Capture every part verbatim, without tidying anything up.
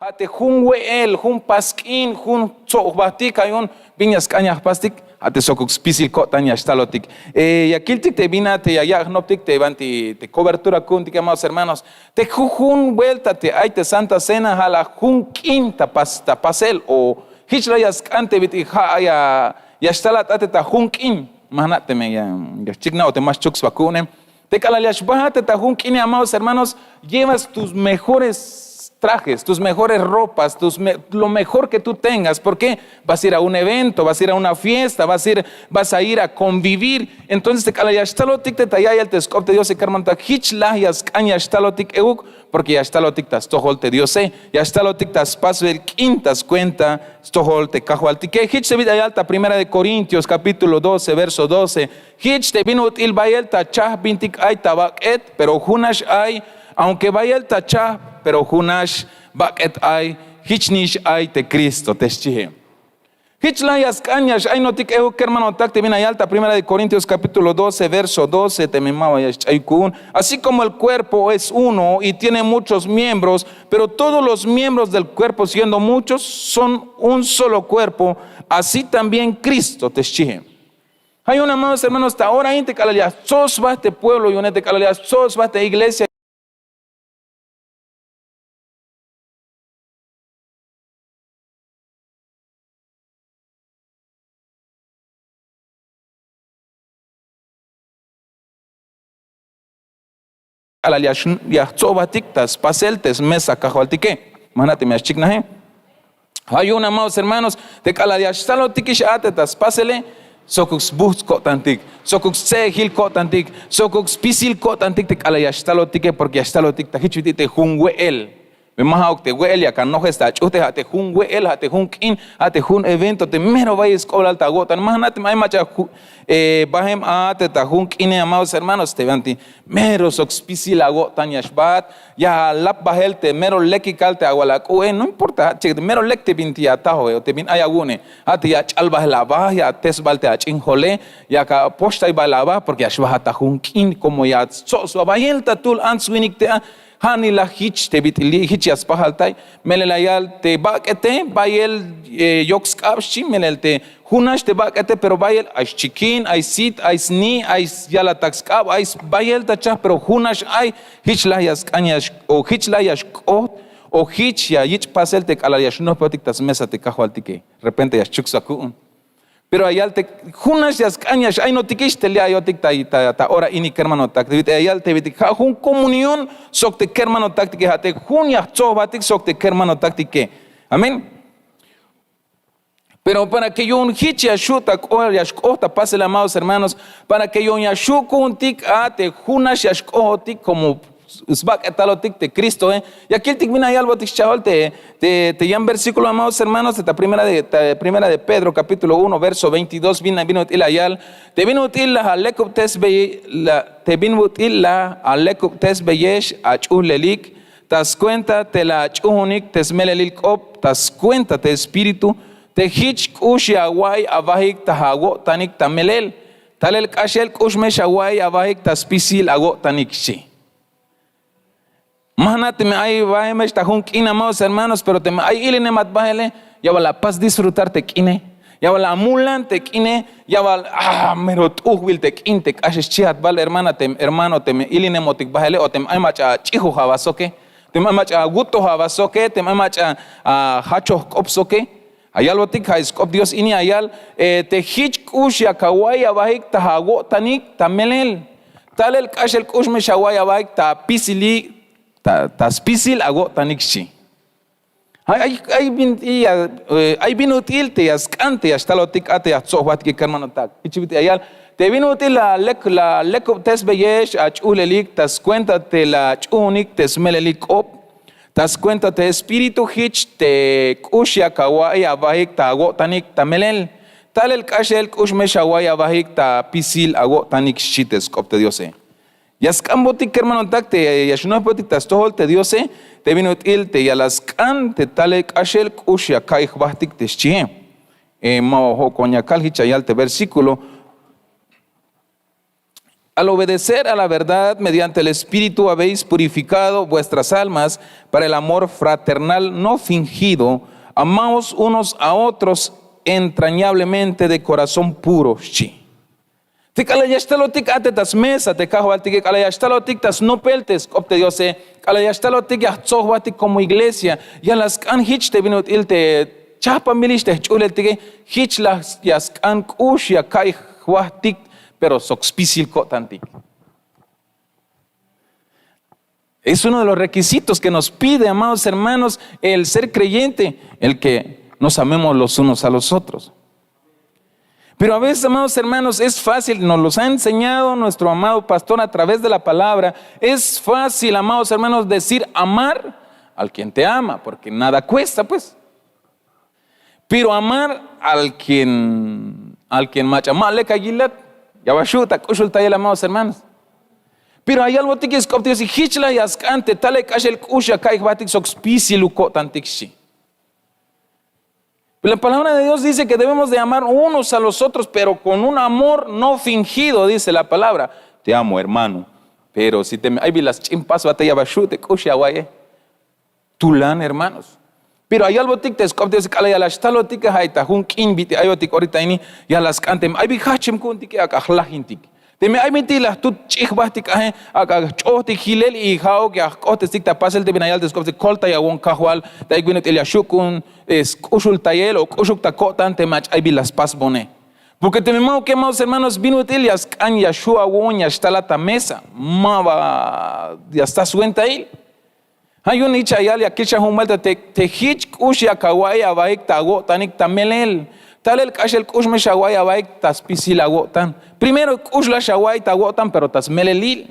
A te jun we'el, jun pas k'in, jun tsob jbatik, ja' yu'un bin ya sk'an ya jpastik, a te sokuk spisil ko'tan ya xtalotik. Ya kiltik te bin a te ya yak' jnoptik te banti te kobertura ku'untik, amados hermanos, te jujun buelta te ay te santa cena ja' la jun k'in ta pasel o jich la ya sk'an te bit'il ja' ya xtalat a te ta jun k'in. Ma jna' teme ya xchiknaj o te ma xchuk sba ku'une. Te k'alal ya xbajat te ta jun k'ine, amados hermanos, llevas tus mejores trajes, tus mejores ropas, lo mejor que tu tengas, porke vas a ir a un evento, vas a ir a una fiesta, vas a ir a convivir. Entonces te k'alal ya xtalotik te ta ya'iyel te sk'op te Diose, kermanotak, jich laj ya sk'an ya xtalotik euk, porke ya xtalotik ta stojol te Diose, ya xtalotik ta spasbel k'in ta skuenta stojol te Kajwaltike. Jich te bit'il la yal ta Primera de Corintios capítulo doce, verso doce. Jich te bin ut'il bayel ta chajbintik ay ta bak'et, pero junax ay, aunque bayel ta chajb, pero junax bak'et ay, jich nix ay te Cristo, te xchie. Jich la ya sk'an ya x'ainotik euk, kermanotak, te bin la yal ta Primera de Corintios capítulo doce, verso doce, teme ma ba ya xch'ay ku'un. Así como el cuerpo es uno y tiene muchos miembros, pero todos los miembros del cuerpo, siendo muchos, son un solo cuerpo, así también Cristo, te xchie. Ja' yu'un, amados hermanos, ta ora in te k'alal ya stsob sba te pueblo yu'une, te k'alal ya stsob sba te iglesia, k'alal ya jtsobatik ta spasel te smesa Kajwaltike. Ma jna' teme ya xchiknaje. Ja' yu'un, amados hermanos, te k'alal ya xtalotikix a te ta spasele, sokuk sbujts' ko'tantik, sokuk stse'ejil ko'tantik, sokuk spisil ko'tantik te k'alal ya xtalotike, porke ya xtalotik ta jich bit'il te jun we'el. Bi ma ja'uk te we'el yak anojes ta ach'ujte, ja' te jun we'el, ja' te jun k'in, ja' te jun evento te mero bayel sk'oblal ta awo'tan. Ma jna' teme ay mach'a bajem a te ta jun k'ine, amados hermanos, te banti mero sok spisil awo'tan ya xbaat, ya alap bajel te mero lekikal te awal ak'u'e, no importa, ja' chek te mero lek te binti ya atajoje o te bin ay awu'une, ja' te ya ach'al bajel aba, ya ates bal te ach'in jole, yak apoxtay bal aba, porke ya xbajat ta jun k'in, komo ya stsob sba bayel ta tul ants winik te a. Ja' ni la jich te bit'il li' jich ya spajaltay, melel la yal te bak'ete bayel yok sk'ab xchi, melel te junax te bak'ete, pero bayel ay xchikin, ay sit, ay sni, ay yalatak sk'ab, ay bayel ta chaj, pero junax ay. Jich la ya sk'an ya o jich la ya xk'ot o jich ya yich' pasel te k'alal ya xnojpotik ta smesa te Kajwaltike. Repente ya xchuk sba ku'un. Pero ya yal te junax ya sk'an ya x'ainotikix te li' ayotik ta ora ini, kermanotak, te bit'il ya yal te bit'il ja' jun komunión sok te kermanotaktike, ja' te jun ya jtsojbatik sok te kermanotaktike. Amén. Pero para que yu'un jich ya xu' ta k'oel ya xk'ot ta pasel, amados hermanos, para que yu'un ya xu' ku'untik a te junax ya xk'ojotik komo sbak'etalotik te Cristoe. Ya kiltik bin la yalbotik schajol te yan versíkulo, amados hermanos, te ta primera de Pedro capítulo uno verso veintidós, bin ut'il la yal: te bin ut'il la alekubtesbeyex ach'uhlelik ta skuenta te la ach'uhunik te smelelil k'op ta skuenta te Espíritu, te jich k'ux ya awa'iy abahik ta awo'tanik ta melel. Talel k'axel k'ux me xawa'iy abahik ta spisil awo'tanik, xchi. Ma jna' teme ay bahemex ta jun k'in, amados hermanos, pero teme ay ilinemat bahele, ya bal apas disfrutar te k'ine, ya bal amulan te k'ine, ya bal mero t'ujbil te k'in te k'ax xchihat bal hermana, teme hermano, teme ilinemotik bahele o teme ay mach'a ach'ijoj aba soke, teme ay mach'a awutoj aba soke, teme ay mach'a ajachoj k'op soke. Ayalbotik ja' sk'op Dios ini, ayal te jich k'ux yak awa'iy abahik ta awo'tanik ta melel. Talel k'axel k'ux me xawa'iy abahik ta apisili, ta spisil awo'tanik, xchi. Ay bin ut'il te ya sk'an te ya xtalotik a te ya jtsojbatike, kermanotak. Jich bit'il ya yal: te bin ut'il la lekubtesbeyex ach'uhlelik ta skuenta te la ach'uhunik te smelelil k'op ta skuenta te Espíritu, jich te k'ux yak awa'iy abahik ta awo'tanik ta melel. Talel k'axel k'ux me xawa'iy abahik ta apisil awo'tanik, xchi te sk'op te Diose. Ya sk'anbotik, kermanotak, te ya xnojbotik ta stojol te Diose, te bin ut'il te ya la sk'an te talel k'axel k'ux ya ka'iy jbahtik te xchie. Ma ba jo'kon ya kal, jich ya yal te versíkulo. Al obedecer a la verdad mediante el Espíritu habéis purificado vuestras almas para el amor fraternal no fingido. Amaos unos a otros entrañablemente de corazón puro, xchi. Te k'alal ya xtalotik a te ta smesa te Kajwaltike, k'alal ya xtalotik ta snopel te sk'op te Diose, k'alal ya xtalotik ya jtsoj jbatik como iglesia, ya la sk'an jich te bin ut'il te chajpanbilix te jch'uleltike, jich la ya sk'an k'ux ya ka'iy jbatik, pero sok spisil ko'tantik. Es uno de los requisitos que nos pide, amados hermanos, el ser creyente, el que nos amemos los unos a los otros. Pero a veces, amados hermanos, es fácil, nos los ha enseñado nuestro amado pastor a través de la palabra. Es fácil, amados hermanos, decir amar al quien te ama, porque nada cuesta, pues. Pero amar al quien, al quien mach'a ma lek ayilat, ya ba xu' ta k'uxultayel, amados hermanos. Pero ya yalbotik sk'op te Dios, jich la ya sk'an te talel k'axel k'ux ya ka'iy jbatik sok spisiluk ko'tantik, xchi. La palabra de Dios dice que debemos de amar unos a los otros, pero con un amor no fingido, dice la palabra. Te amo, hermano. Pero si teme ay bi la sch'in pasbat te, ya ba xu' te k'ux ya awa'iye. Tulan, hermanos. Pero ya yalbotik te sk'op te Dios, k'alal ya la xtalotike, ja' ay ta jun k'in bit'il ayotik orita ini, ya la sk'an teme ay bi jajch'em ku'untike, ak'a jlajintik. Teme ay bintik la jtut ch'in jbatik aje, ak'a jch'ojtik jilel y ja'uk ya jk'ohtestik ta pasel te bin ya yal te sk'op te Dios, koltayawon Kajwal, te ay bin ut'il ya xu' ku'un sk'uxultayel o k'uxuk ta ko'tan te mach'a ay bi la spasbone. Porque teme ma'uke, amados hermanos, bin ut'il ya sk'an ya xu' awu'un ya xtalat ta mesa, ma ba ya sta swentail. Ja' yu'un jich ya yal, ya kich xan jun vuelta te, te jich k'ux yak awa'iy abaik ta awo'tanik ta melel. Talel k'axel k'ux me xawa'iy abaik ta spisil awo'tan. Primero k'ux la xawa'iy ta awo'tan, pero ta smelelil.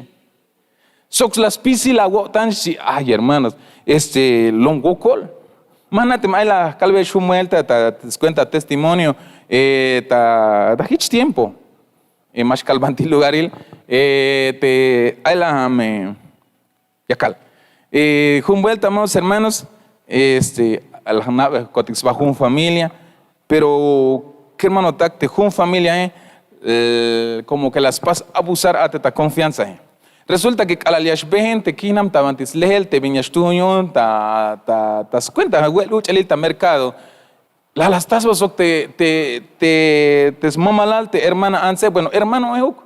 Sok la spisil awo'tan, xchi. Ay, hermanos, este, lom wokol. Ma jna' teme ay la jkalbeyex jun vuelta ta, ta skuenta testimonio, eh, ta, ta jich tiempo, eh, ma xkal banti lugaril, eh, te ay la me, ya kal. Eh, jun vuelta, amados hermanos, este, la jna'bejkotik sba jun familia, pero kermanotak, te jun familiae, eh, como que la spas abusar a te ta confianzae. Resulta que k'alal ya xbeen te kijnam ta banti slejel te bin ya xtuun yu'un ta, ta, ta skuenta we'el uch'elil ta mercado, la, la sta sba sok te, te, te, te smamalal te hermana antse, bueno, hermanoejuk.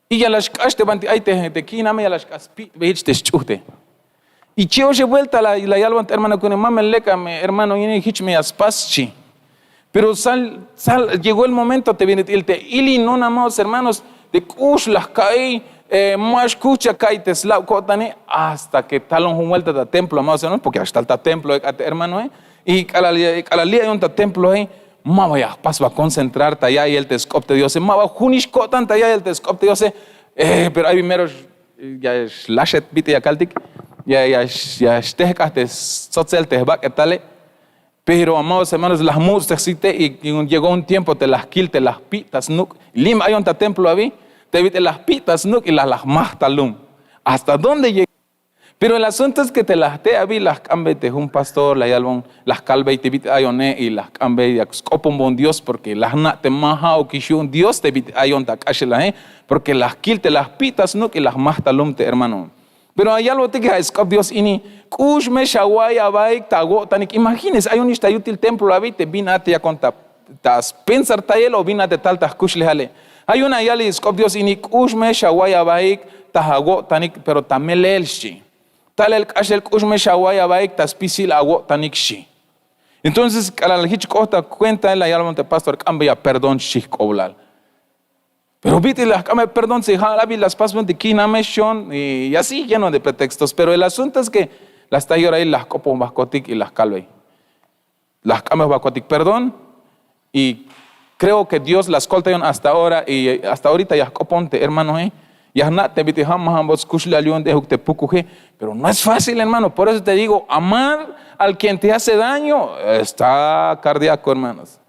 Y ya la xk'ax te banti ay te, te kijname, ya la xk'ax spi'be jich te sch'ujte. Y chi' oxeb vuelta la, la yalbon te hermano ku'une, ma me lek a me hermano ini, jich me ya spas, xchi. Pero sal, sal, llegó el momento te bin ut'il te ilinon, amados hermanos, te k'ux la jka'iy, eh, ma xkuch ya ka'iy te slab ko'tane, hasta que talon jun vuelta ta templo, amados hermanos, porque ya xtal ta templo ek' a te hermanoe. Y k'alal, k'alal li' ayon ta temploe, ma ba ya jpas ba concentrar ta ya'iyel te sk'op te Diose, ma ba junix ko'tan ta ya'iyel te sk'op te Diose. Eh, pero ay bin mero ya xlaxet bit'il ya kaltik, ya, ya, ya xtejk'aj te stsotsel te jbak'etale. Pero, amados hermanos, la jmuts'tej site, y, y llegó un tiempo te la jkil te la jpi' ta snuk'. Lim ayon ta templo abi, te bit'il la jpi' ta snuk' y la, la jmaj ta lum. ¿Hasta dónde llegó? Pero el asunto es que te la jte' abi, la jk'anbey te jun pastor, la yalbon, la jkalbey te bit'il ayone, y la jk'anbey yak sk'oponbon Dios, porque la jna' te ma ja'ukix yu'un Dios te bit'il ayon ta k'axelaje, porque la jkil te la jpi' ta snuk' y la jmaj ta lum te hermano. Pero ya yalbotik ja' sk'op Dios ini, k'ux me xawa'iy abaik ta awo'tanik. Imagínense, ayonix ta yutil templo abi, te bin a te yakon ta ta spensartayel o bin a te tal ta jkuxlejale. Ja' yu'un ya yal sk'op Dios ini, k'ux me xawa'iy abaik ta awo'tanik, pero ta melel, xchi. Talel k'axel k'ux me xawa'iy abaik ta spisil awo'tanik, xchi. Entonces k'alal jich k'ot ta cuenta, la yalbon te pastor, k'anbeya perdón, xchi jk'oblal. Pero bit'il la jk'anbey perdón si ja' abi la spasbon te kijname, xchi yu'un, y así lleno de pretextos. Pero el asunto es que la sta yorail la jk'oponbajkotik y la jkalbey. La jk'anbejbajkotik perdón, y creo que Dios la skoltayon hasta ahora, y hasta ahorita ya jk'opon te hermanoe, ya jna' te bit'il ja' ma ja'bot skuxlejal yu'un te ejuk te pukuje. Pero no es fácil, hermano. Por eso te digo, amar al quien te hace daño está cardíaco, hermanos.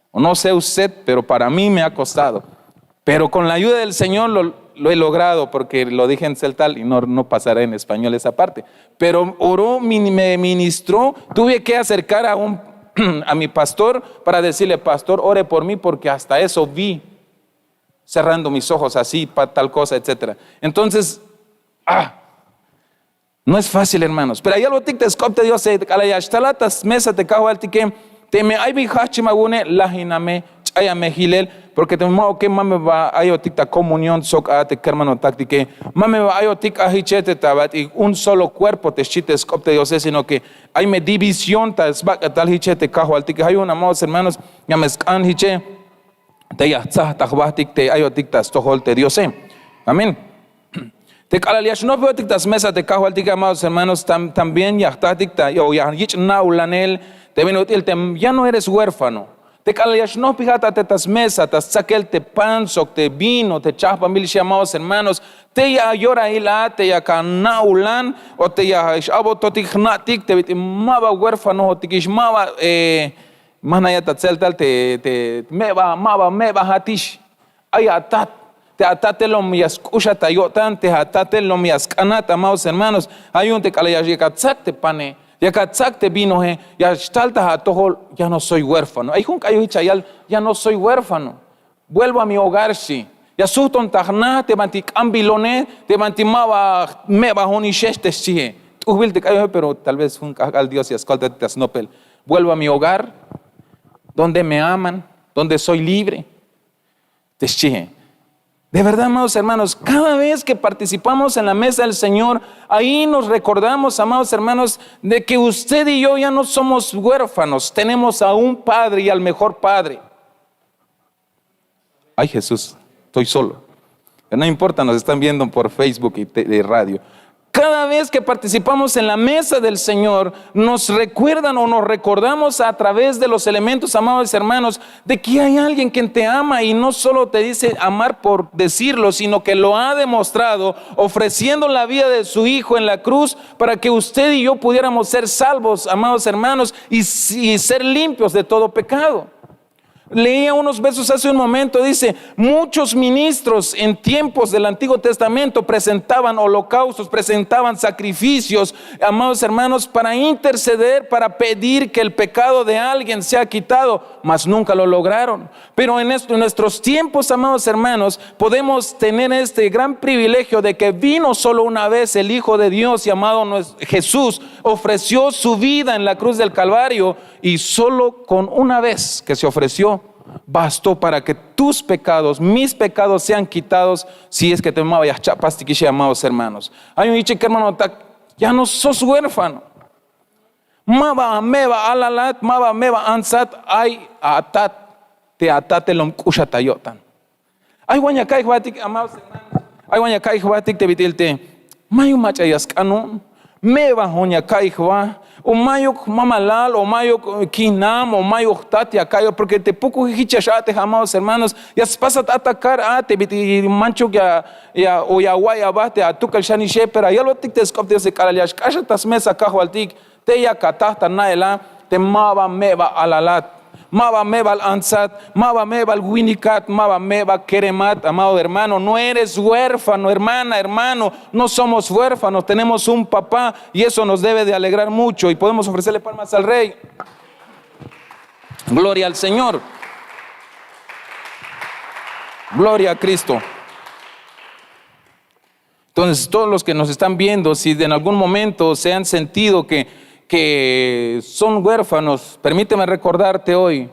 O no sé usted, pero para mí me ha costado. Pero con la ayuda del Señor lo, lo he logrado, porque lo dije en celtal y no, no pasaré en español esa parte. Pero oró, mi-, me ministró, tuve que acercar a un, a mi pastor para decirle, "Pastor, ore por mí, porque hasta eso vi." cerrando mis ojos así pa tal cosa, etcétera. Entonces, ah, no es fácil, hermanos. Pero ya yalbotik te sk'op te Diose, k'alal ya xtalat ta smesa te Kajwaltike, teme ay bin jajchibal awu'une, lajiname, ch'ayame jilel. Porque teme ma'uke, ma me ba ayotik ta comunión sok a te kermanotaktike. Ma me ba ayotik a jiche te ta bat'il un solo cuerpo te xchi te sk'op te Diose, sino que ay me división ta sbak'etal jiche te Kajwaltike. Ja' yu'un, amados hermanos, ya me sk'an jiche te ya jtsaj ta jbajtik te ayotik ta stojol te Diose. Amén. Te k'alal ya xnojpijotik ta smesa te Kajwaltike, amados hermanos, tam- también ya jtatik ta, o ya yich' na'ulanel te bin ut'il te ya no eres huérfano. Te k'alal ya xnojpijat a te ta smesa ta stsakel te pan sok te vino, te chajpanbil, xi, amados hermanos, tey ayorahil a te yak ana'ulan o te ya x-a'bototik jna'tik te bit'il ma ba huérfanojotikix, ma ba, eh, ma jna'iyat ta tseltal te, te me'ba, ma ba me'bajatix. Ay atat, te atate lom ya sk'uxat ta yo'tan, te atate lom ya sk'anat, amados hermanos. Ja' yu'un te k'alal ya yak atsak te pane, yak atsak te vinoe, ya xtal ta atojol, ya no soy huérfano. Ay jun k'ayoj jich ya yal, ya no soy huérfano. Vuelvo a mi hogar, xchi. Ya sujton ta jna te banti k'ambilone, te banti ma ba me'bajonixex, te xchie. T'ujbil te k'ayoje, pero tal vez jun k'ajk'al Dios ya skoltatik ta snopel. Vuelvo a mi hogar, donde me aman, donde soy libre, te xchie. De verdad, amados hermanos, cada vez que participamos en la mesa del Señor, ahí nos recordamos, amados hermanos, de que usted y yo ya no somos huérfanos, tenemos a un Padre y al mejor Padre. Ay, Jesús, estoy solo. Pero no importa, nos están viendo por Facebook y te- y radio. Cada vez que participamos en la mesa del Señor, nos recuerdan o nos recordamos a través de los elementos, amados hermanos, de que hay alguien quien te ama y no solo te dice amar por decirlo, sino que lo ha demostrado ofreciendo la vida de su Hijo en la cruz para que usted y yo pudiéramos ser salvos, amados hermanos, y, y ser limpios de todo pecado. Leía unos versos hace un momento, dice, muchos ministros en tiempos del Antiguo Testamento presentaban holocaustos, presentaban sacrificios, amados hermanos, para interceder, para pedir que el pecado de alguien sea quitado, mas nunca lo lograron. Pero en esto- en nuestros tiempos, amados hermanos, podemos tener este gran privilegio de que vino solo una vez el Hijo de Dios llamado nues- Jesús, ofreció su vida en la cruz del Calvario y solo con una vez que se ofreció, bastó para que tus pecados, mis pecados sean quitados, si es que te ma ba ya jcha'pastikix, amados hermanos. Ay jun jiche kermanotak, ya no sos huérfano. Ma ba me'ba alalat, ma ba me'ba antsat, ay atat, te atate lom k'uxat ta yo'tan. Ay wan ya ka'iy jbatik, amados hermanos. Ay wan ya ka'iy jbatik te bit'il te mayuk mach'a ya sk'an yu'un. Me'bajon ya ka'iy jba. O mayuk mamalal, o mayuk, eh, kijnam, o mayuk jtat ya ka'iy, porque te pukuj jich ya x-a'tej, amados hermanos. Ya spasat atacar a te bit'il manchuk ya, ya, o ya awa'iy aba te atukel xanixe, pero ya yalbotik te sk'op te Diose, k'alal ya xk'axat ta smesa Kajwaltik, tey yak ataj ta na'el a te ma ba me'ba alalat, ma ba me'bal antsat, ma ba me'bal winikat, ma ba me'ba keremat, amado hermano, no eres huérfano, hermana, hermano, no somos huérfanos, tenemos un papá y eso nos debe de alegrar mucho y podemos ofrecerle palmas al Rey. Gloria al Señor. Gloria a Cristo. Entonces, todos los que nos están viendo, si en algún momento se han sentido que, que son huérfanos, permíteme recordarte hoy,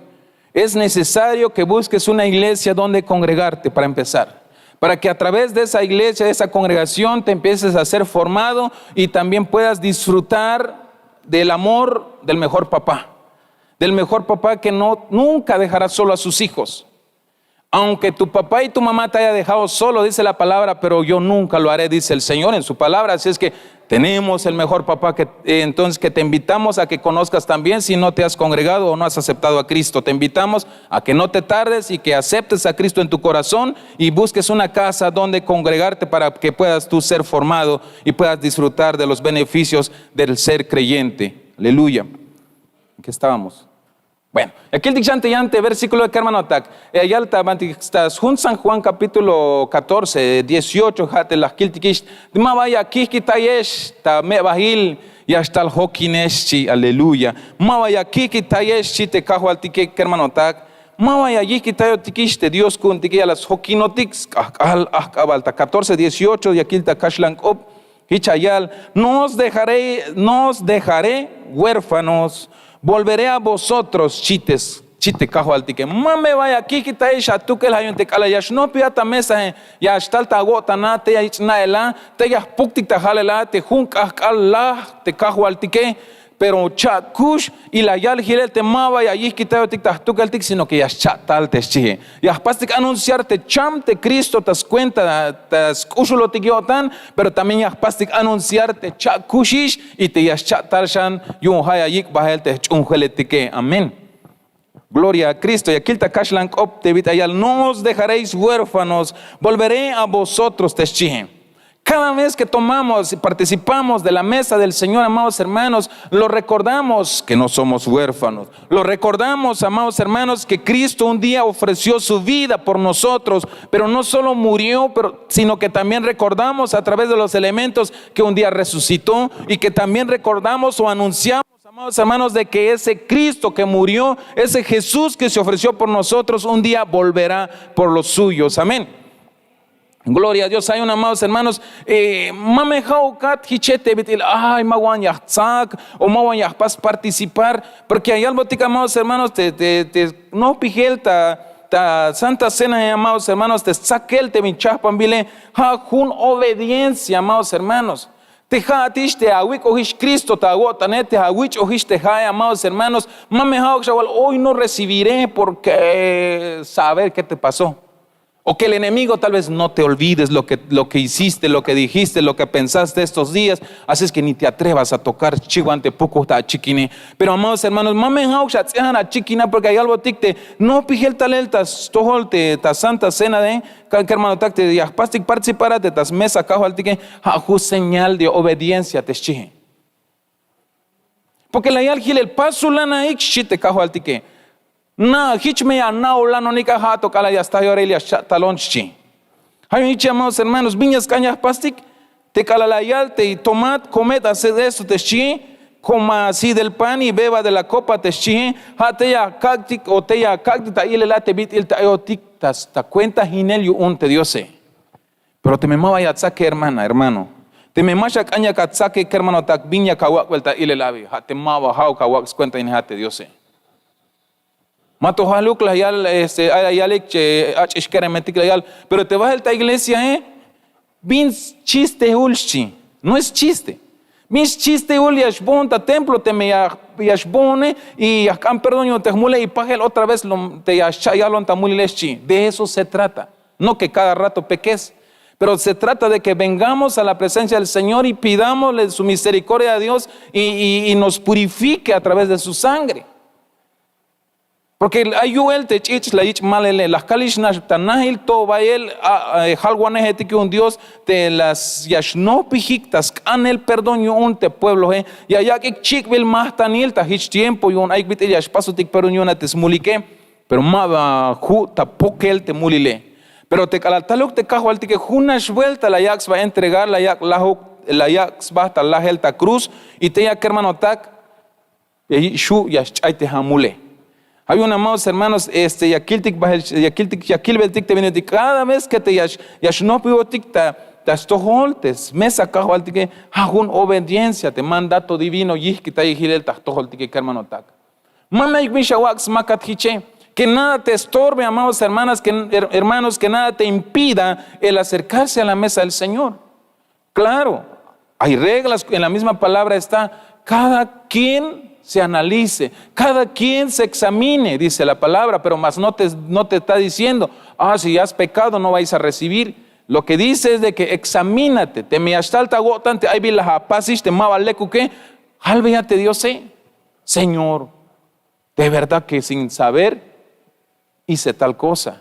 es necesario que busques una iglesia donde congregarte para empezar, para que a través de esa iglesia, de esa congregación, te empieces a ser formado y también puedas disfrutar del amor del mejor papá, del mejor papá que no, nunca dejará solo a sus hijos. Aunque tu papá y tu mamá te haya dejado solo, dice la palabra, pero yo nunca lo haré, dice el Señor en su palabra. Así es que tenemos el mejor papá que, eh, entonces que te invitamos a que conozcas también si no te has congregado o no has aceptado a Cristo. Te invitamos a que no te tardes y que aceptes a Cristo en tu corazón y busques una casa donde congregarte para que puedas tú ser formado y puedas disfrutar de los beneficios del ser creyente. Aleluya. ¿En qué estábamos? Bueno, ya kiltik xan te yan te versículo de kermanotak. Eh, ya yal ta banti ta sjun San Juan capítulo catorce, dieciocho, ja' te la jkiltikix, ma ba ya kijkitayex ta me'bajil, ya xtal jokinex, xchi. Aleluya. Ma ba ya kijkitayex, xchi te Kajwaltike, kermanotak, Ma ba ya yijkitayotikix te Dios ku'untike, ya la sjokinotik. Sk'ajk'al ajk'abal ta catorce dieciocho ya kil ta kaxlan k'op. Jich ya yal: no os dejaré, no os dejaré huérfanos, volveré a vosotros, xchi te, xchi te Kajwaltike. Ma me ba ya kijkitayex atukel. Ja' yu'un te k'alal ya xnojpiyat ta mesae, ya xtal ta awo'tana, tey ya yich' na'el a, tey ya jpuktik ta jalel a, te jun k'ajk'al laj te Kajwaltike. Pero cha'kux, y la yal jilel te ma ba ya yijkitayotik ta jtukeltik, sino que ya xcha'tal te xchie. Ya jpastik anunciar te cham te Cristo ta skuenta ta sk'uxulotik yo'tan, pero también ya jpastik anunciar te cha'kuxix y te ya xcha'tal xan, yu'un ja' ya yik' bajel te jch'uunjeletike. Amén. Gloria a Cristo. Ya kil ta kaxlan k'op te bit'il ya yal: no os dejaréis huérfanos, volveré a vosotros, te xchie. Cada vez que tomamos y participamos de la mesa del Señor, amados hermanos, lo recordamos que no somos huérfanos. Lo recordamos, amados hermanos, que Cristo un día ofreció su vida por nosotros, pero no solo murió, pero, sino que también recordamos a través de los elementos que un día resucitó y que también recordamos o anunciamos, amados hermanos, de que ese Cristo que murió, ese Jesús que se ofreció por nosotros, un día volverá por los suyos. Amén. Gloria a Dios. Ay un, amados hermanos, eh, ma me ja'ukat jiche te bit'il, ay, ma wan ya jtsak o ma wan ya jpas participar, porque ya yalbotik, amados hermanos, te, te, te nojpijel ta, ta Santa Cena, amados hermanos, te stsakel te bin chajpanbile, ja' jun obediencia, amados hermanos. Te ja'atix te awik'ojix Cristo ta awo'tane, te awich'ojix te ja'e, amados hermanos, ma me ja'uk xawal: hoy no recibiré porque saber qué te pasó. O que el enemigo tal vez: no te olvides lo que, lo que hiciste, lo que dijiste, lo que pensaste estos días, así es que ni te atrevas a tocar, xchi wan te pukoj ta achikine. Pero, amados hermanos, ma me ja'uk xats'ijan achikina, porque ya yalbotik te nojpijel talel ta stojol te ta Santa Cena de, kermanotak, te ya jpastik participar a te ta smesa Kajwaltike, ja' jun señal de obediencia te xchie. Porque la yal jilel: pasulanaik, xchi te Kajwaltike. Na, jich me ya ana'olanonik a, ja' to k'alal ya sta yorail ya xcha'talon, xchi. Ja' yu'un jich, amados hermanos, bin ya sk'an ya jpastik te k'alal la yal te: tomad, comed, haced esto, te xchie, coma así del pan y beba de la copa, te xchie. Ja' tey ya kak'tik o tey ya kak'tik ta ilel a te bit'il te ayotik ta, ta kuenta jinel yu'un te Diose. Pero teme ma ba ya atsake, hermana, hermano, teme ma xak'an yak atsake, kermanotak, bin yak awak'bel ta ilel abi, ja' te ma ba ja'uk awak' skuenta yinejat te Diose. Ma to jaluk la yal, este, ay la yalik che ach'ix keremetik la yal, pero te bajel ta iglesiae, bin schistehul, xchi. No es chiste. Bin schistehul ya xboon ta templo, teme ya, ya xboone y ya jk'an perdón yu'un te jmule y pajel otra vez lo, te ya xcha' yalon ta mulile, xchi. De eso se trata. No que cada rato peques, pero se trata de que vengamos a la presencia del Señor y pidámosle su misericordia a Dios y, y, y nos purifique a través de su sangre. Porque ay yu'el te ch'ich' la yich' malele, la jkalix nax ta najil to bayel, a, a, jalwanejetik yu'un Dios te la s-, ya xnojpijik ta sk'anel perdón yu'un te puebloe, ya yak'ik chik'bil majtanil ta jich tiempo yu'un ayuk bit'il ya xpasotik perdón yu'un a te smulike. Pero ma ba ju' ta pokel te mulile. Pero te k'alal taluk te Kajwaltike, jun nax buelta la yak' sba entregar, la yak' lajuk, la yak' sba ta lajel ta cruz, y tey ya kermanotak, ya yich' xu' ya xch'ay te ja' mule. Ja' yu'un, amados hermanos, este, ya kiltik bajel, ya kiltik, ya kilbeltik te bin ut'il, cada vez que te ya x-, ya xnojpibotik ta, ta stojol te smesa Kajwaltike, ja' jun obediencia te mandato divino yijkitayik jilel ta jtojoltike, kermanotak. Ma me ayuk bin xawak' smakat jiche. Que nada te estorbe, amados hermanas, que, her-, hermanos, que nada te impida el acercarse a la mesa del Señor. Claro, hay reglas, en la misma palabra está: cada quien se analice, cada quien se examine, dice la palabra, pero más no te, no te está diciendo: ah, si has pecado, no vais a recibir. Lo que dice es de que examínate, teme ya xtal ta awo'tan te ay bin la apasix te ma ba lekuke, albeya te Diose: Señor, de verdad que sin saber hice tal cosa.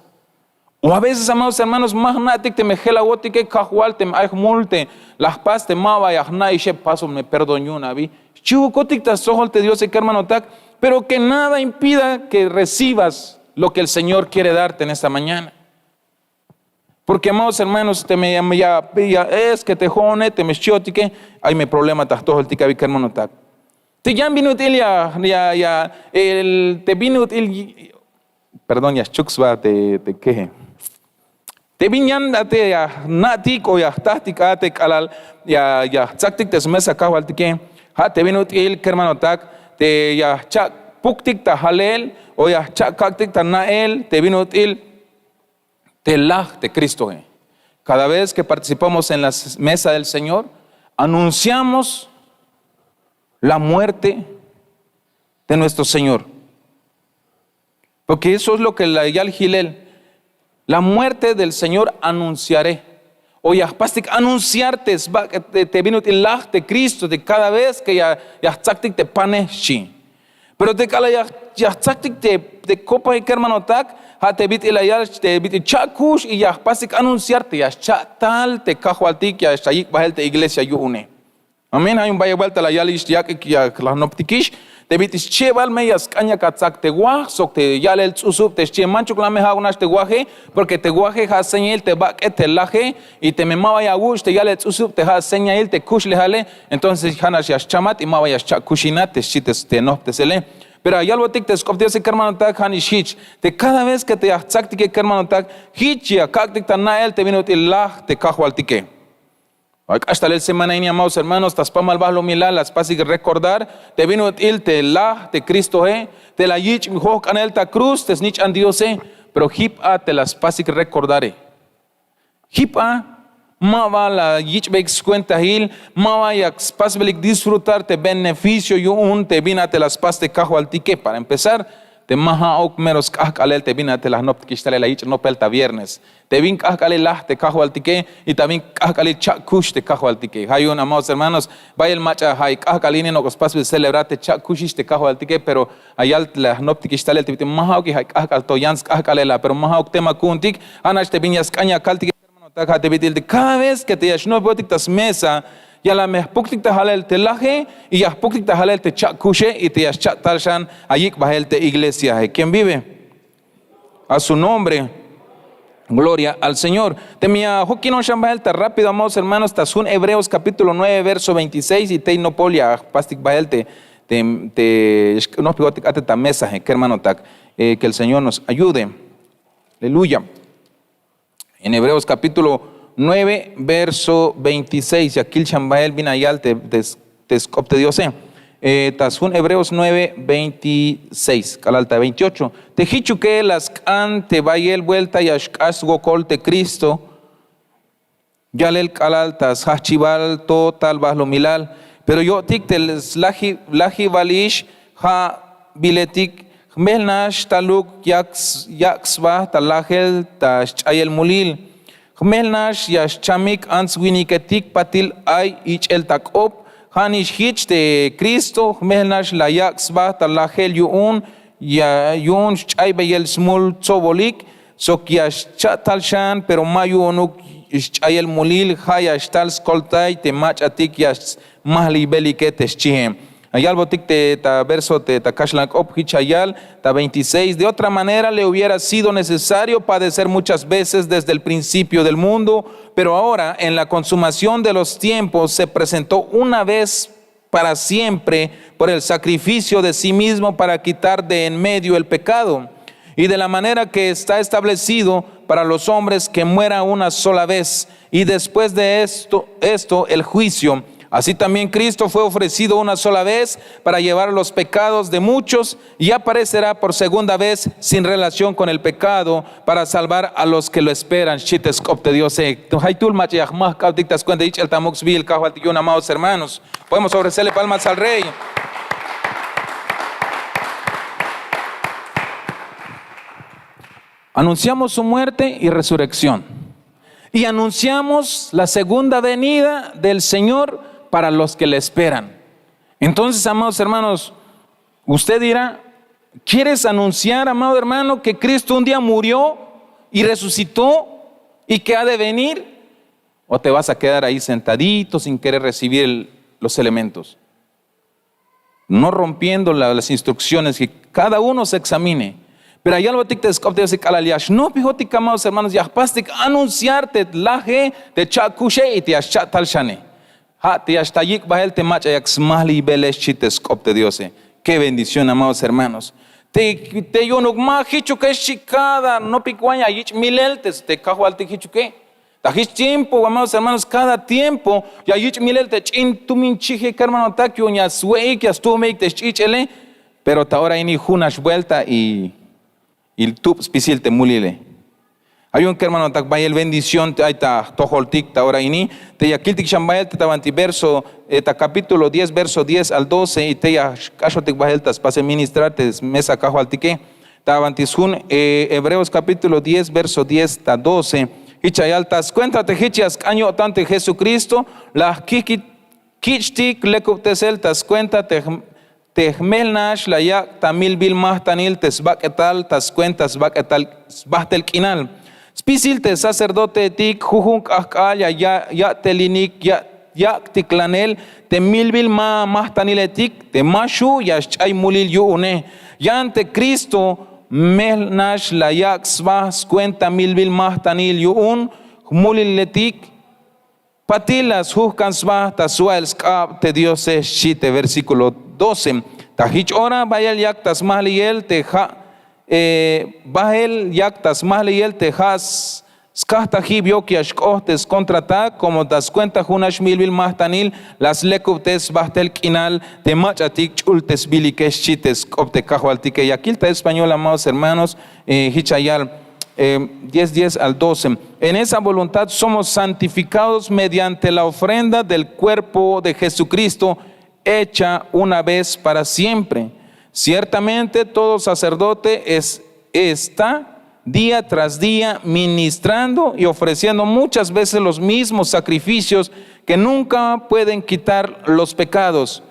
O a veces, amados hermanos, ma jna'tik teme jelawotike: Kajwal, teme ay jmul te la jpas te ma ba ya jna'ixe, paso me perdón yu'un abi. Xchihukotik ta stojol te Diose, kermanotak, pero que nada impida que recibas lo que el Señor quiere darte en esta mañana. Porque, amados hermanos, teme ya, ya, ya, es que te jo'one, teme xchiotike, ay me problema ta jtojoltik abi, kermanotak. Te yan bin ut'il ya, ya, ya, el, te bin ut'il Perdón, ya xchuk sba te keje. Te bin yan a te ya jna'tik o ya jtajtik a te k'alal ya jtsaktik te smesa kajwaltike, ja' te bin ut'il kermanotak, te ya jcha'puktik ta jalel o ya jcha'kak'tik ta na'el te bin ut'il te laj te Kristoe. Kada vez ke partisipamos en la mesa del Señor, anunciamos la muerte de nuestro Señor. Porke eso es lo ke la yal jilel. La muerte del Señor anunciare. O ya jpastik anunciar te sbak' te bin ut'il laj te Kristo te kada vez ke ya jtsaktik te pane xchi. Pero te k'alal ya jtsaktik te kopaje kermanotak, ja' te bit'il la yal te bit'il cha'kux y ya jpastik anunciar te ya xcha'tal te kajwaltik ya xayik' bahel te iglesia yu'une. Amén ja' yu'un bayel buelta la yalix yak'ik ya la jnoptikix, te bit'il schebal me ya sk'an yak atsak te waj sok te ya'lel ts'usub te xchie manchuk la me ja'uk nax te waje. Porke te waje ja' señail te bak'e te laje. Y teme ma ba ya awuch' te ya'lel ts'usub te ja' señail te kuxlejale, entonces ja' nax ya xchamat y ma ba ya xcha'kuxinat te xchi te nojptesele. Pero ya yalbotik te sk'op diose kermanotak ja' nix jich, te kada vez ke te ya jtsaktike kermanotak, jich ya kak'tik ta na'el te bin ut'il laj te kajwaltike. Ay k'ax talel semana ini amados hermanos ta spamal balumilal la spasik rekordar te bin ut'il te laj te kristoe, te la yich' jojk'anel ta kruz te snich'an diose. Pero jip a te la spasik rekordare. Jip a ma ba la yich'beyik skuentahil, ma ba yak spasbelik disfrutar te beneficio yu'un te bin a te la spas te kajwaltike para empezar, te ma ja'uk mero sk'ajk'alel te bin a te la jnoptikix talel la yich' nopel ta viernes, te bin k'ajk'alil laj te kajwaltike, y ta bin k'ajk'alil cha'kux te kajwaltike ja' yu'un amados hermanos. Bayel mach'a ja' ay k'ajk'al ini nok'o spasbil celebrar te cha'kuxix te kajwaltike pero, ayal la jnoptikix talel te bit'il ma ja'uk y ja' ay k'ajk'al to yan sk'ajk'alel a pero ma ja'uk tema ku'untik. Ja' nax te bin ya sk'an ya kaltike kermanotak ja' te bit'il te kada vez ke te ya xnopbotik ta smesa, ya la me jpuktik ta jalel te laje, y ya jpuktik ta jalel te cha'kuxe y te ya xcha'tal xan ayik' bahel te iglesiae ken vive. A su nombre. Gloria al señor. Teme ya jokinon xan bahel ta rápido amados hermanos ta sjun hebreos kapítulo nueve verso veintiséis y tey nopol ya jpastik bahel te, te xk'nojpikotik ate ta mesae kermanotak. Ke el señor nos ayude. Aleluya. En hebreos kapítulo nueve verso veintiséis ya kil xan bahel bin la yal te sk'op te diose. Ta sjun hebreos nueve veintiséis k'alal ta veintiocho, te jichuke la sk'an te bayel buelta ya xk'ax swokol te kristo. Yalel k'alal ta sjahchibal to tal bahlumilal. Pero yo'tik te slajibalix ja' biletik. Jmel nax taluk yak' sba ta lajel ta sch'ayel mulil. Jmel nax ya xchamik ants-winiketik patil ay ich'el ta k'op. Ja' nix jich te kristo jmel nax la yak' sba ta lajel yu'un ya yu'un sch'aybeyel smul tsobolik. Sok ya xcha'tal xan pero ma yu'unuk sch'ayel mulil ja' ya xtal skoltay te mach'atik ya smahliybelike te xchihe. Yalbotik te ta verso te ta kaxlan k'op jich ya yal ta veintiséis, de otra manera le hubiera sido necesario padecer muchas veces desde el principio del mundo. Pero ahora en la consumación de los tiempos se presentó una vez para siempre por el sacrificio de sí mismo para quitar de en medio el pecado. Y de la manera que está establecido para los hombres que muera una sola vez y después de esto, esto el juicio. Así también Cristo fue ofrecido una sola vez para llevar los pecados de muchos y aparecerá por segunda vez sin relación con el pecado para salvar a los que lo esperan. Xchi te sk'op te diose. Jaytul mach'a ya jmajk'abtik ta skuenta yich'el ta muk' sbiil kajwaltik yu'un amados hermanos. Podemos ofrecerle palmas al rey. Anunciamos su muerte y resurrección y anunciamos la segunda venida del señor para los que le esperan. Entonces amados hermanos, usted dirá, quieres anunciar amado hermano que cristo un día murió y resucitó y que ha de venir? O te vas a quedar ahí sentadito sin querer recibir los elementos, no rompiendo las instrucciones que cada uno se examine. Pero ayalbotik te sk'op te diose k'alal ya xnojpijotik amados hermanos ya jpastik anunciar te laje te cha'kuxe y te ya xcha'tal xane. Ja' te ya xtayik' bahel te mach'a yak smahliybele xchi te sk'op te diose. Ke bendición amados hermanos. Te yu'unuk ma jichuke xchi, kada nopik wan ya yich' milel te kajwaltik jichuke. Ta jich tiempo amados hermanos, kada tiempo ya yich' milel te ch'in tumin chije kermanotak yu'un ya swe'ik ya stuhmeyik te sch'ich'ele. Pero ta ora ini junax buelta y tub spisil te mulile. Ay yu'un kermanotak bayel bendición te ay ta jtojoltik ta ora ini. Te ya kiltik xan bahel te ta banti verso, ta kapítulo diez verso diez al doce y te ya xk'axotik bahel ta spasel ministrar te smesa kajwaltike. Ta banti sjun hebreos kapítulo diez verso diez ta doce. Jich ya yal ta skuenta te jich ya sk'an yo'tan te jesukristo la jkijkit kich'tik lekubtesel ta skuenta te jmel nax la yak' ta milbil majtanil te sbak'etal ta skuenta sbak'etal sbajtel k'inal. Spisil te sacerdotehetik jujun k'ahk'al ya ya'telinik yak'tiklanel te milbil ma majtaniletik te ma xhu' ya sch'ay mulil yu'une. Yan te kristo mel nax la yak' sba skuenta milbil majtanil yu'un jmuliletik. Patil la sjujk'an sba ta swa'el sk'ab te diose xchi te versíkulo doce. Ta jich ora bahel yak ta smahliyel te ha' bahel yak ta smahliyel te ha' skajtajib yok ya xk'oht te skontratak komo ta skuenta junax milbil majtanil la slekubtes sbajtel k'inal te mach'atik ch'ultesbilike xchi te sk'op te kajwaltike ya kil ta español amados hermanos. Jich ya yal diez diez al doce. En esa voluntad somos santifikados mediante la ofrenda del kuerpo de jesukristo, hecha una vez para siempre. Ciertamente todo sacerdote esta día tras día ministrando y ofreciendo muchas veces los mismos sacrificios que nunca pueden quitar los pecados.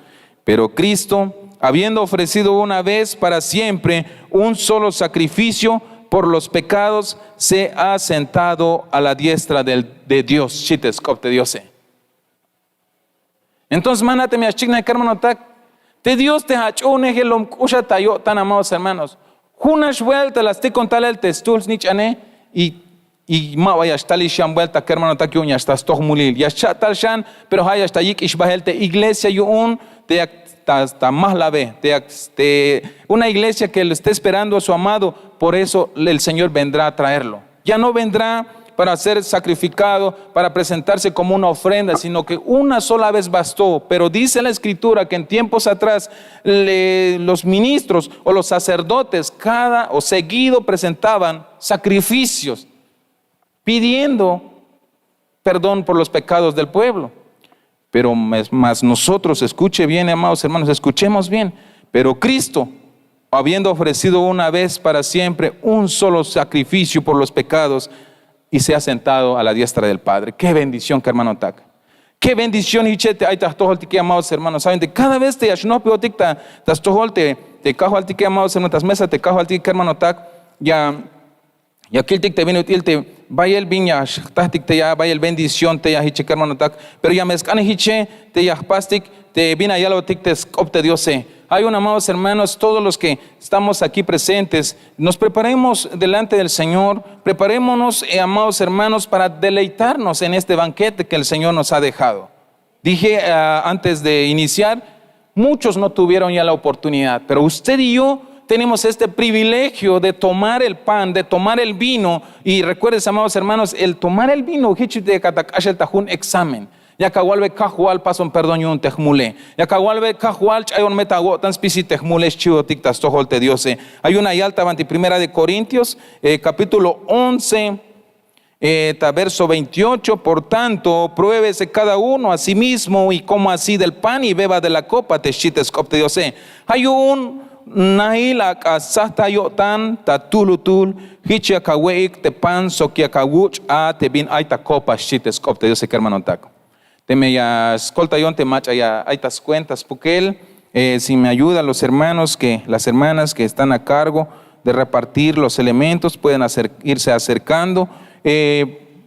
Pero kristo, habiendo ofrecido una vez para siempre un solo sacrificio por los pecados, se ha sentado a la diestra de dios xchi te sk'op te diose. Entonces ma natem ya xchiknaj kermanotak, te dios te ach'uhunejel lom k'uxat ta yo'tan amados hermanos. Junax buelta la stikon talel te stuhl snich'ane. Y ma ba ya xtalix yan buelta kermanotak yu'un ya xtal stojmulil ya xcha' tal xan. Pero ha' ya xtal yik'ix bahel te iglesia yu'un te yak ta mahlabe te yak te una iglesia ke lo esta esperando a su amado. Por eso el señor vendrá a traerlo. Ya no vendrá para ser sacrificado para presentarse komo una ofrenda sino ke una sola vez bastó. Pero dice la eskritura ke en tiempos atras los ministros o los sacerdotes kada o seguido presentaban sacrificios pidiendo perdón por los pekados del pueblo. Pero mas nosotros eskuche bien amados hermanos eskuchemos bien. Pero kristo, habiendo ofrecido una vez para siempre un solo sakrificio por los pekados, y se ha sentado a la diestra del padre. Ke bendición kermanotak. Ke bendición hiche te ay ta jtojoltike amados hermanos saben te kada vez te ya xnohpihotik ta stojol te kajwaltike amados hermanos ta smesa te kajwaltike kermanotak. Ya kiltik te bin ut'il te bayel bin ya jtahtik te ya bayel bendición te ya hiche kermanotak. Pero ya me sk'an hiche te ya jpastik te bin ya yalbotik te sk'op te diose. Ay un amados hermanos todos los ke estamos akí presentes, nos preparemos delante del señor. Preparemonos amados hermanos para deleitarnos en este bankete ke el señor nos ha dejado. Dije antes de iniciar, muchos no tuvieron ya la oportunidad pero usted y yo tenemos este privilegio de tomar el pan de tomar el vino. Y rekwerdese amados hermanos el tomar el vino hich te yak ata k'axel ta jun examen. Yak awalbe kajwal pasbon perdón yu'un te jmule. Yak awalbe kajwal ch'ayon me ta awo'tan spisil te jmule xchihotik ta stojol te diose. Ay una yal ta banti primera de korintios kapítulo once ta verso veintiocho por tanto pruébese kada uno a sí mismo y komo así del pan y beba de la kopa te xchi te sk'op te diose. Ha yu'un nahil ak'a stsaj ta yo'tan ta tuhlutuhl hich yak awe'ik te pan sok yak awuch' a te bin ay ta kopa xchi te sk'op te diose kermanotak. Teme ya skoltayon te mach'a ya ay ta skuenta spukel, si me ayuda los hermanos ke las hermanas ke están a kargo de repartir los elementos pueden irse acerkando.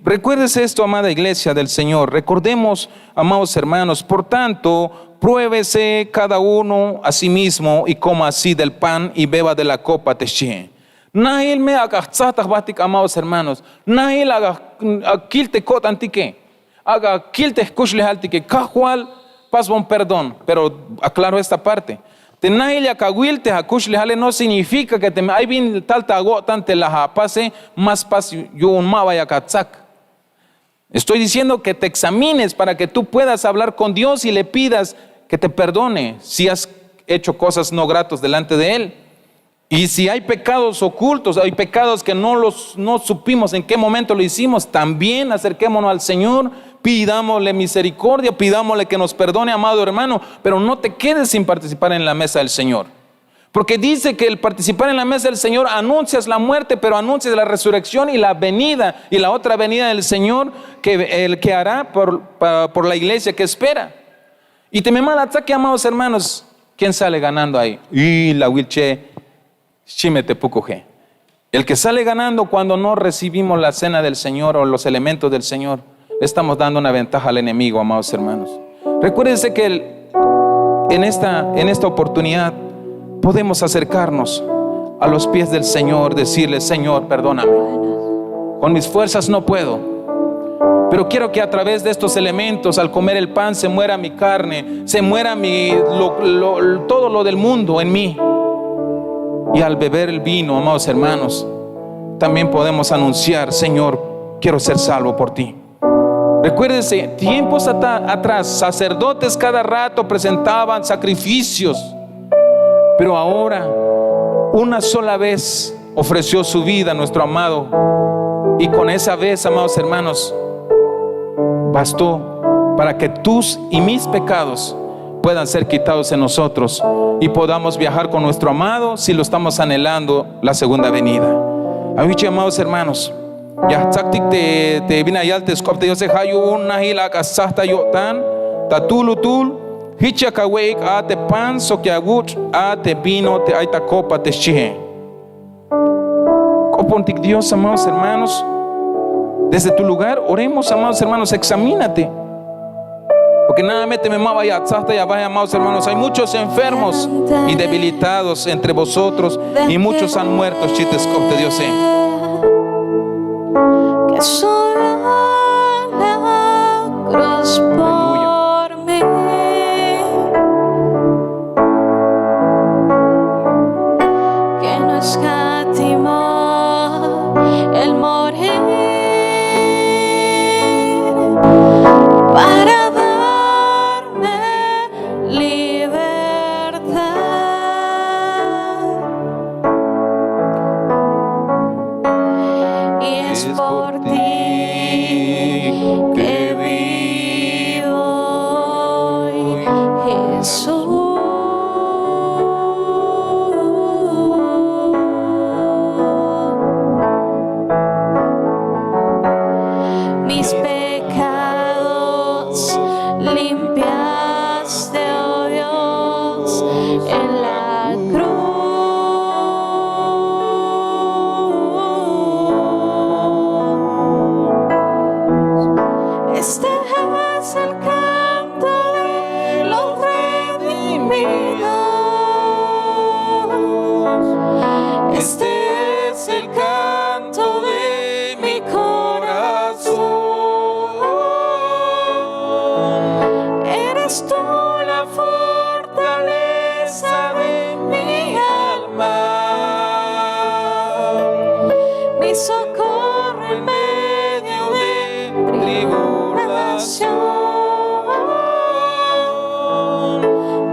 Rekuérdese esto amada iglesia del señor rekordemos amados hermanos por tanto pruébese kada uno a sí mismo y koma así del pan y beba de la kopa te xchihe. Nahil me ak'a jtsaj ta jbahtik amados hermanos. Nahil ak'a kil te ko'tantike. Ak'a kil te jkuxlejaltike kajwal, pasbon perdón pero aklaro esta parte. Te nahil yak awil te akuxlejale no significa que teme ay bin tal ta awo'tan te la apase, ma spas yu'un ma ba yak atsak. Estoy diciendo que te examines para que tú puedas hablar con Dios y le pidas que te perdone si has hecho cosas no gratos delante de Él. Y si hay pecados ocultos, hay pecados que no los no supimos en qué momento lo hicimos, también acerquémonos al Señor, pidámosle misericordia, pidámosle que nos perdone, amado hermano, pero no te quedes sin participar en la mesa del Señor. Porque dice que el participar en la mesa del Señor anuncias la muerte, pero anuncias la resurrección y la venida, y la otra venida del Señor que, el que hará por, pa- por la iglesia que espera. Y teme ma la atsak, amados hermanos, ¿quién sale ganando ahí? Y la wilche, shime te pukuje. El que sale ganando cuando no recibimos la cena del Señor o los elementos del Señor, le estamos dando una ventaja al enemigo, amados hermanos. Recuérdense que el- en, esta, en esta oportunidad podemos acercarnos a los pies del Señor, decirle: "Señor, perdóname. Con mis fuerzas no puedo, pero quiero que a través de estos elementos, al comer el pan, se muera mi carne, se muera mi, lo- lo- todo lo del mundo en mí". Y al beber el vino, amados hermanos, también podemos anunciar: "Señor, quiero ser salvo por ti". Recuérdese, tiempos ata- atrás, sacerdotes cada rato presentaban sacrificios, pero ahora, una sola vez, ofreció su vida a nuestro amado. Y con esa vez, amados hermanos, bastó para que tus y mis pecados puedan ser quitados en nosotros y podamos viajar con nuestro amado si lo estamos anhelando la segunda venida. Awiche, amados hermanos, ya tsaktik te, te bin ya yal te sk'op te Diose: "Ja' yu'un nahil ak'a stsaj ta yo'tan, ta tulutul, jich ya kawe'ik a te pan sok ya awuch' a te vino te ay ta copa te xchie". K'opontik Dios, amados hermanos. Desde tu lugar, oremos, amados hermanos, examínate. Porque nada más teme ma ba ya atsaj ta ya baje, amados hermanos. Hay muchos enfermos y debilitados entre vosotros, y muchos han muerto, xchi te sk'op te Diose. Que solo la cruz por mí, que no escatimó el morir para darme libertad. Y es por ti que vivo hoy, Jesús. Mis pecados limpiaste, oh Dios, en la cruz. Este es el canto de los redimidos. Este es el canto de mi corazón. Eres tú la fortaleza de mi alma, mi socorro en medio de tribulación,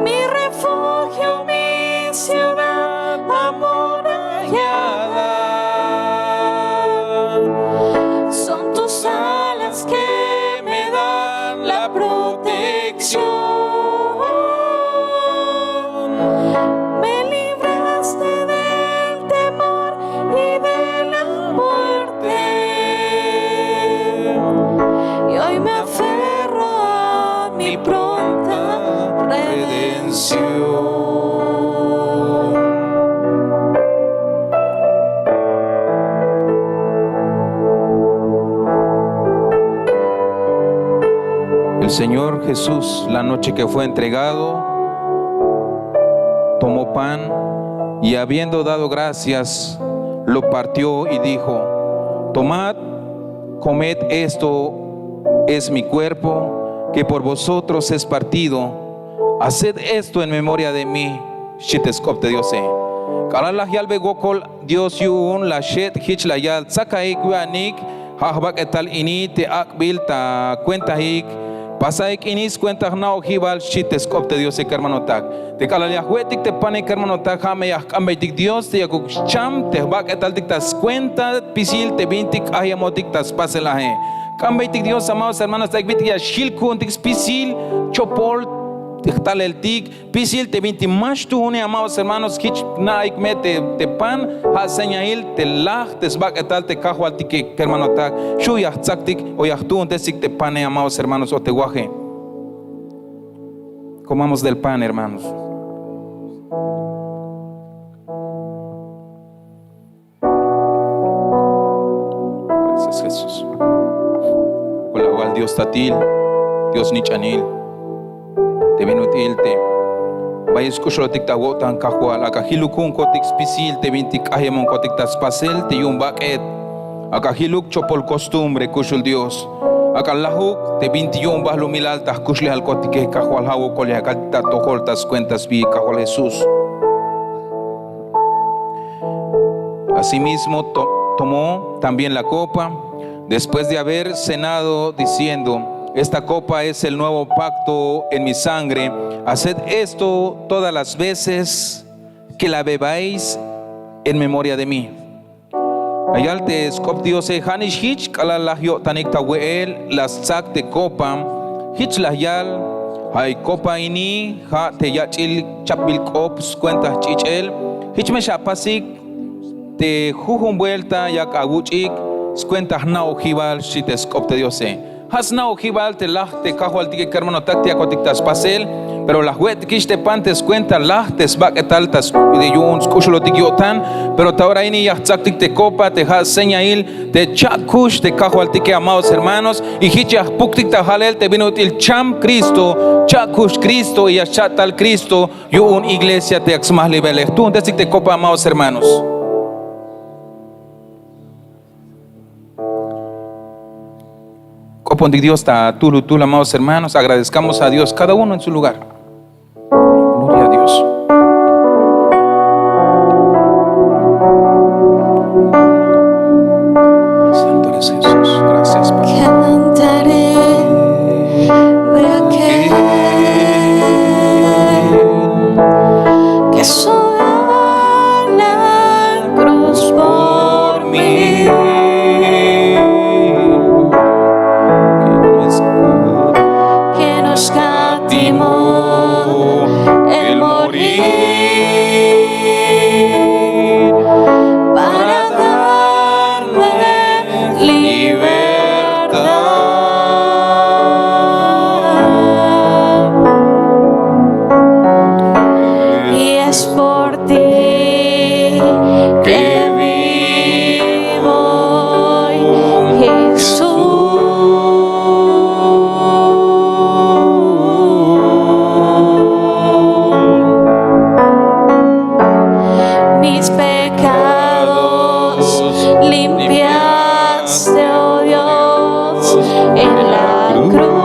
mi refugio, mi ciudad amurallada. Son tus alas que me dan la protección. Me libraste del temor y de la muerte. Y hoy me aferro a mi pronta redención. El Señor Jesús, la noche que fue entregado, tomó pan y, habiendo dado gracias, lo partió y dijo: "Tomad, comed, esto es mi cuerpo, que por vosotros es partido. Haced esto en memoria de mí". xchi te sk'op te Diose. K'alal laj yalbe wokol Dios yu'un, la xet' jich la yal: tsakaik we'anik, ja' jbak'etal ini te ak'bil ta kuentaik, pasaik ini skuenta jna'ojibal, xchi te sk'op te Diose, kermanotak. Te k'alal ya jwe'tik te pane, kermanotak, ja' me ya jk'ambeytik Dios te yakuk xcham te jbak'etaltik ta skuenta spisil te bintik k'ajemotik ta spasel ae. K'ambeytik Dios, amados hermanos, te ay bintik ya xjil ku'untik spisil chopol te jtaleltik, spisil te binti ma xtuune, amados hermanos, jich na'aik me te, te pan, ja' señail te laj te sbak'etal te Kajwaltike, kermanotak. Xu' ya jtsaktik o ya jtuuntestik te pane, amados hermanos, o te waje. Comamos del pan, hermanos. Gracias, Jesús. K'alal Dios tatil, Dios nich'anil, te bin ut'il te bayel sk'uxulotik ta awo'tan, Kajwal, ak'a jiluk ku'unkotik spisil te bintik k'ajemonkotik ta spasel te yu'un bak'et. Ak'a jiluk chopol costumbre, kuxul Dios. Ak'a lajuk te bintik yu'un balumilal ta jkuxlejalkotike, Kajwal, ja' wokol ya kaltik ta atojol ta skuenta sbi, Kajwal Jesús. Asimismo to-, tomó también la copa después de haber cenado, diciendo: esta copa es el nuevo pacto en mi sangre. Haced esto todas las veces que la bebáis en memoria de mí. La yal te sk'op Diose: ja'nix jich, k'alal laj yo'tanik ta we'el, la stsak te kopa, jich la yal: ja'i kopa ini, ja' te yach'il chapbil k'op skuenta jch'ich'el, jich me xapasik te jujun buelta yak awuch'ik skuenta jna'ojibal, xchi te sk'op te Diose. Ja' sna'ojibal te laj te Kajwaltike, kermanotak, te yakotik ta spasel, pero la jwe'tikix te pan te skuenta laj te sbak'etal ta s-, te yu'un sk'uxulotik yo'tan, pero ta ora ini ya jtsaktik te kopa te ja' señail te cha'kux te Kajwaltike, amados hermanos, y jich ya jpuktik ta jalel te bin ut'il cham Cristo, cha'kux Cristo, y ya xcha'tal Cristo yu'un iglesia te yak smajlibelej. Tuuntestik te kopa, amados hermanos. K'opontik Dios ta jtul jtul, amados hermanos. Agradezcamos a Dios, cada uno en su lugar. Gloria a Dios. Santo eres Jesús. Gracias, Padre. Cantaré de aquel que su gran cruz por mí, que no escatimó el morir para darme libertad. Y es por ti que vivo, Jesús. Mis pecados limpiaste, oh Dios, en la cruz.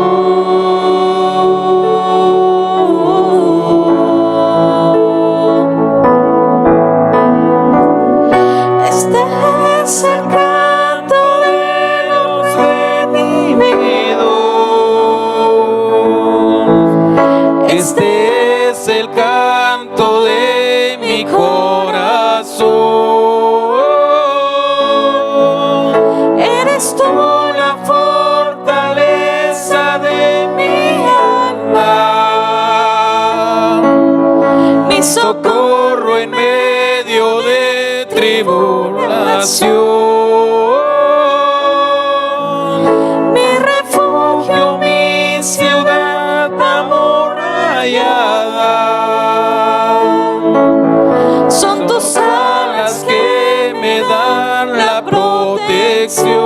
Este es el canto de los redimidos. Este es el canto de mi corazón. Eres tú la fortaleza de mi alma, mi socorro en medio de tribulación, mi refugio, mi ciudad amurallada. Son tus alas que me dan la protección.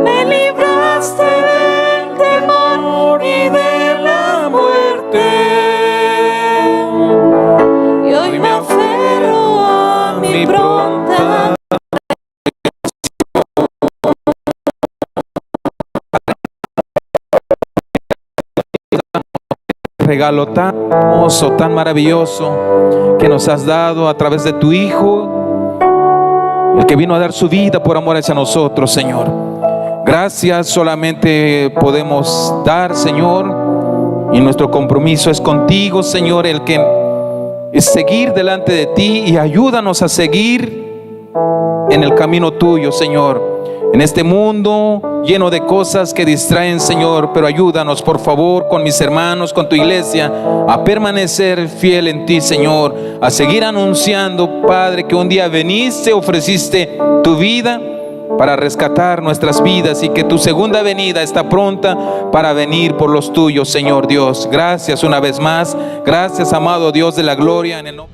Me libraste del temor y de la muerte. Y hoy me aferro Regalo tan hermoso, tan maravilloso que nos has dado a través de tu Hijo, el que vino a dar su vida por amor hacia nosotros, Señor. Gracias solamente podemos dar, Señor, y nuestro compromiso es contigo, Señor, el que es seguir delante de ti y ayúdanos a seguir en el camino tuyo, Señor. En este mundo lleno de cosas que distraen, Señor, pero ayúdanos, por favor, con mis hermanos, con tu iglesia, a permanecer fiel en ti, Señor, a seguir anunciando, Padre, que un día viniste, ofreciste tu vida para rescatar nuestras vidas y que tu segunda venida está pronta para venir por los tuyos, Señor Dios. Gracias una vez más. Gracias, amado Dios de la gloria, en el nombre